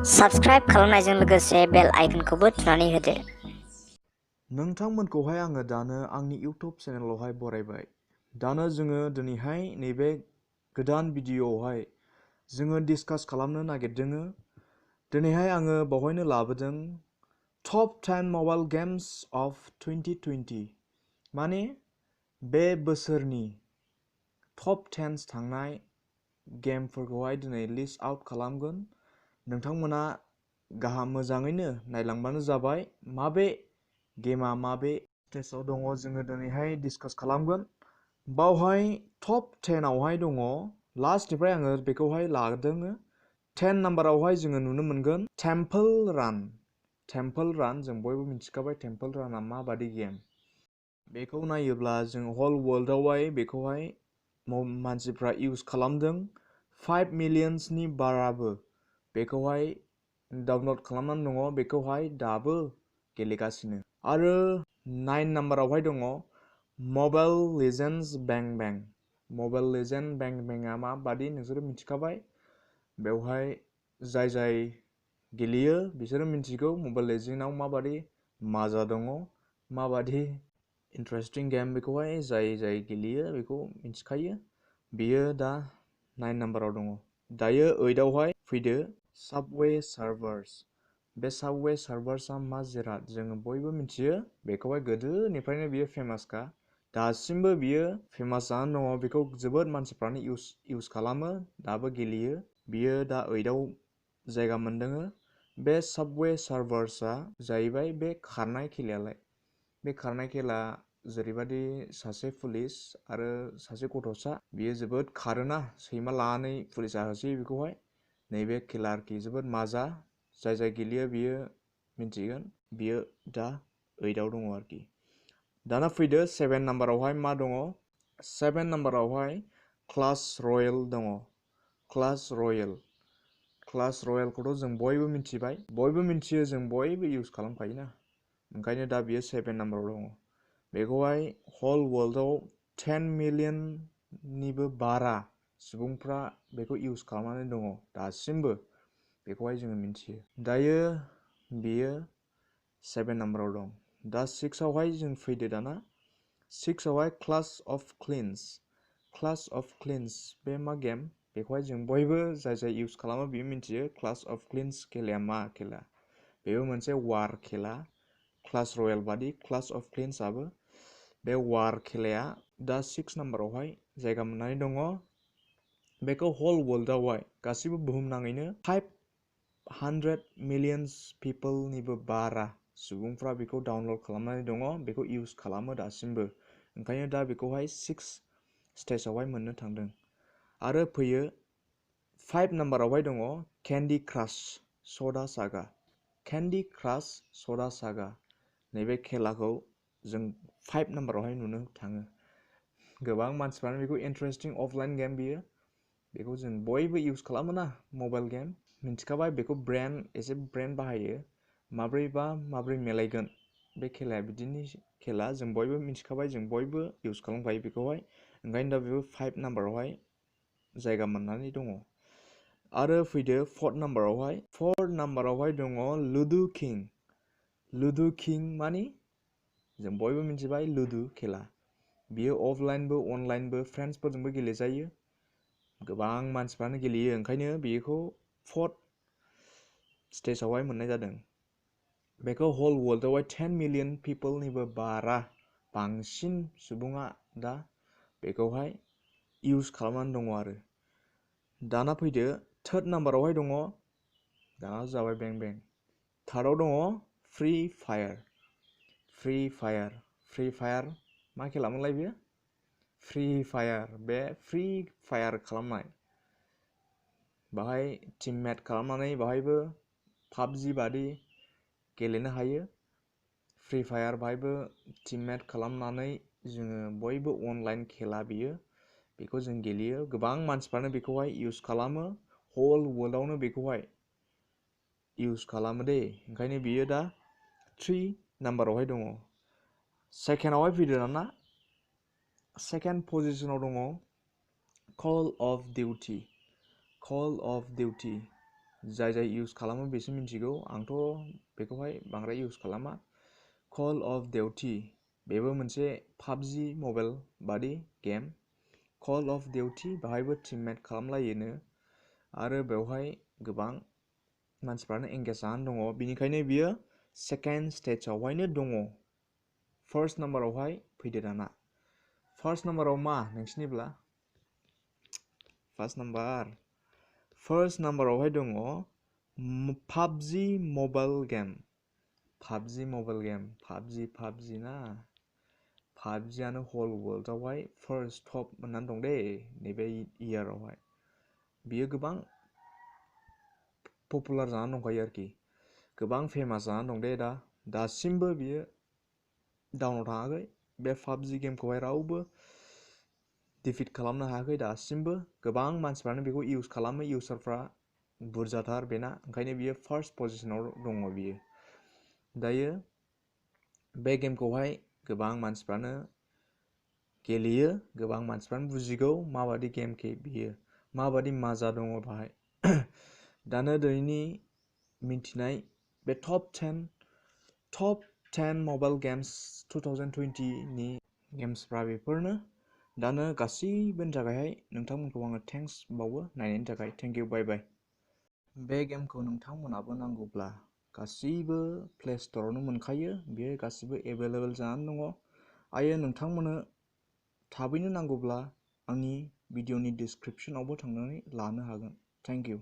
Subscribe खालामनायजों लोगोसे बेल आइकनखौबो थुनानै होदो। नोंथांमोनखौहाय आङो दानो आंनि इउट्युब चेनेलावहाय बरायबाय। दानो जोङो दिनैहाय नैबे गोदान भिडिअआवहाय जोङो डिसकास खालामनो नागिरदों। दिनैहाय आङो बावहायनो लाबोदों टप 10 मबाइल गेम्स अफ 2020। माने बे बोसोरनि टप 10 थांनाय गेमफोरखौहाय दिनै लिस्ट आउट खालामगोन। नोंथांमोना गाहाम मोजाङैनो नायलांबानो जाबाय माबे गेमा माबे स्टेजआव दङ जोङो दिनैहाय डिसकास खालामगोन। बावहाय टप 10आवहाय दङ लास्टनिफ्राय आङो बेखौहाय लादों 10 नाम्बारावहाय जोङो नुनो मोनगोन टेम्पोल रान। टेम्पोल रान जों बयबो मिथिखाबाय टेम्पोल राना माबादि गेम। बेखौ नायोब्ला जों हल वर्ल्डआवहाय बेखौहाय मानसिफ्रा इउज खालामदों 5 मिलियन्सनि बाराबो बेखौहाय डाउनलड खालामनानै दङ, बेखौहाय दाबो गेलेगासिनो। आरो 9 नाम्बारावहाय दङ मबाइल लेजेन्ड्स बें बें। मबाइल लेजेन्ड बें बेंआ माबादि नोंसोरो मिथिखाबाय। बेवहाय जाय गेलेयो बिसोरो मिथिगौ मबाइल लेजेन्डआव माबादि मजा दङ, माबादि इन्टारेस्टिं गेम। बेखौहाय जाय गेलेयो बेखौ मिथिखायो। बियो दा 9 नाम्बाराव दङ। दायो 8आवहाय फैदो साबवे सार्फार्स। बे साबवे सार्फार्सआ मा जिराद जोङो बयबो मिथियो। बेखौहाय गोदोनिफ्रायनो बियो फेमासखा, दासिमबो बियो फेमास जानानै दङ। बेखौ जोबोद मानसिफ्रानो इउज खालामो, दाबो गेलेयो। बियो दा 8आव जायगा मोनदों। बे साबवे सार्फार्सआ जाहैबाय बे खारनाय खेलायालाय। बे खारनाय खेला जेरैबायदि सासे पुलिस आरो सासे गथ'सा बियो जोबोद खारोना, सैमा लानानै पुलिसा होसोयो बेखौहाय। नैबे खेला आरोखि जोबोद मजा। जाय गेलेयो बियो मिथिगोन। बियो दा 8आव दङ आरोखि। दाना फैदो 7 नाम्बारावहाय मा दङ। 7 नाम्बारावहाय क्लास रयेल दङ। क्लास रयेल। क्लास रयेलखौथ' जों बयबो मिथिबाय, बयबो मिथियो, जों बयबो इउज खालामखायोना। ओंखायनो दा बियो 7 नाम्बाराव दङ। बेखौहाय हल वर्ल्डआव 10 मिलियननिबो बारा सुबुंफ्रा बेखौ इउज खालामनानै दङ दासिमबो। बेखौहाय जोङो मिथियो। दायो बियो 7 नाम्बाराव दं। दा 6आवहाय जों फैदो दाना। 6आवहाय Clash of Clans. Clash of Clans बे मा गेम बेखौहाय जों बयबो जाय इउज खालामो बियो मिथियो। क्लास अफ क्लेन्स खेलाया मा खेला। बेबो मोनसे वार खेला। क्लास रयेल बादि क्लास अफ क्लेन्सआबो बे वार खेलाया दा 6 नाम्बारावहाय जायगा मोननानै दङ। बेखौ हल वर्ल्डआवहाय गासिबो बुहुमनाङैनो 500 मिलियन्स पिपोलनिबो बारा सुबुंफ्रा बेखौ डाउनलड खालामनानै दङ, बेखौ इउज खालामो दासिमबो। ओंखायनो दा बेखौहाय 6 स्टेजआवहाय मोननो थांदों। आरो फैयो 5 नाम्बारावहाय दङ केन्डि क्राश स'डा सागा। केन्डि क्राश स'डा सागा नैबे खेलाखौ जों 5 नाम्बारावहाय नुनो थाङो। गोबां मानसिफ्रानो बेखौ इन्टारेस्टिं अफलाइन गेम बियो। बेखौ जों बयबो इउज खालामो ना, मबाइल गेम। मिथिखाबाय बेखौ एसे ब्रेन बाहायो। माब्रै मिलायगोन बे खेलाया बिदिनि खेला। जों बयबो मिथिखाबाय, जों बयबो इउज खालामखायो बेखौहाय। ओंखायनो दा बेबो 5 नाम्बारावहाय जायगा मोननानै दङ। आरो फैदो 4 नाम्बारावहाय। 4 नाम्बारावहाय दङ लुडु किं। लुडु किं मानि जों बयबो मिथिबाय लुडु खेला। बियो अफलाइनबो अनलाइनबो फ्रेन्ड्सफोरजोंबो गेलेजायो। गोबां मानसिफ्रानो गेलेयो, ओंखायनो बेखौ 4th स्टेजआवहाय मोननाय जादों। बेखौ हल वर्ल्डआवहाय 10 मिलियन पिपोलनिबो बांसिन सुबुङा दा बेखौहाय इउज खालामनानै दङ आरो। दाना फैदो 3rd नाम्बारावहाय दङ। दाना जाबाय बें बें। 3rdआव दङ फ्रि फायार। फ्रि फायार मा खेलामोनलाय बेयो? Free fire. बे फ्रि फायार खालामनाय बाहाय टिममेट खालामनानै बाहायबो पाबजि बादि गेलेनो हायो। फ्रि फायार बाहायबो टिममेट खालामनानै जोङो बयबो अनलाइन खेला बियो। बेखौ जों गेलेयो। गोबां मानसिफ्रानो बेखौहाय इउज खालामो। हल वर्ल्डआवनो बेखौहाय इउज खालामो दे। ओंखायनो बियो दा 3 नाम्बारावहाय दङ। 2ndआवहाय फैदो दाना। 2nd पजिशनाव दङ call of duty. Call of duty जाय जाय इउज खालामो बेसो मिन्थिगौ, आंथ' बेखौहाय बांद्राय इउज खालामा। कल अफ डिउटि बेबो मोनसे पाबजि मबाइल बादि गेम। कल अफ डिउटि बेहायबो टिममेट खालामलायोनो आरो बेवहाय गोबां मानसिफ्रानो एंगेज जानानै दङ, बिनिखायनो बियो सेकेन्ड स्टेजआवहायनो दङ। फार्स्ट नाम्बारावहाय फैदो दाना। फार्स्ट नाम्बाराव मा नोंसिनिब्ला? फार्स्ट नाम्बारावहाय दङ PUBG mobile game. PUBG mobile game, PUBG ना, पाबजियानो हल वर्ल्डआवहाय फार्स्ट टप मोननानै दं दे नैबे इयारावहाय। बियो गोबां पपुलार जानानै दंखायो आरोखि, गोबां फेमास जानानै दं दे दासिमबो बियो डाउनाव थाङाखै। बे पाबजि गेमखौहाय रावबो डिफिट खालामनो हायाखै दासिमबो। गोबां मानसिफ्रानो बेखौ इउज खालामो, इउजारफ्रा बुरजाथार बेना, ओंखायनो बियो फार्स्ट पजिशनाव दङ बियो। दायो बे गेमखौहाय गोबां मानसिफ्रानो गेलेयो, गोबां मानसिफ्रानो बुजिगौ माबादि गेम बियो, माबादि मजा दङ बाहाय। दानो दिनैनि मिन्थिनाय बे टप 10 मबाइल गेम्स 2020नि गेम्सफ्रा बेफोरनो। दानो गासैबोनि थाखायहाय नोंथांमोनखौ आङो थेंक्स बावो नायनायनि थाखाय। थेंक इउ, बाय बाय। बे गेमखौ नोंथांमोनाबो नांगौब्ला गासैबो प्ले स्ट'रावनो मोनखायो, बेयो गासैबो एभेलेबेल जानानै दङ। आरो नोंथांमोननो थाबैनो नांगौब्ला आंनि भिडिअनि डिसक्रिपसनावबो थांनानै लानो हागोन। Thank you.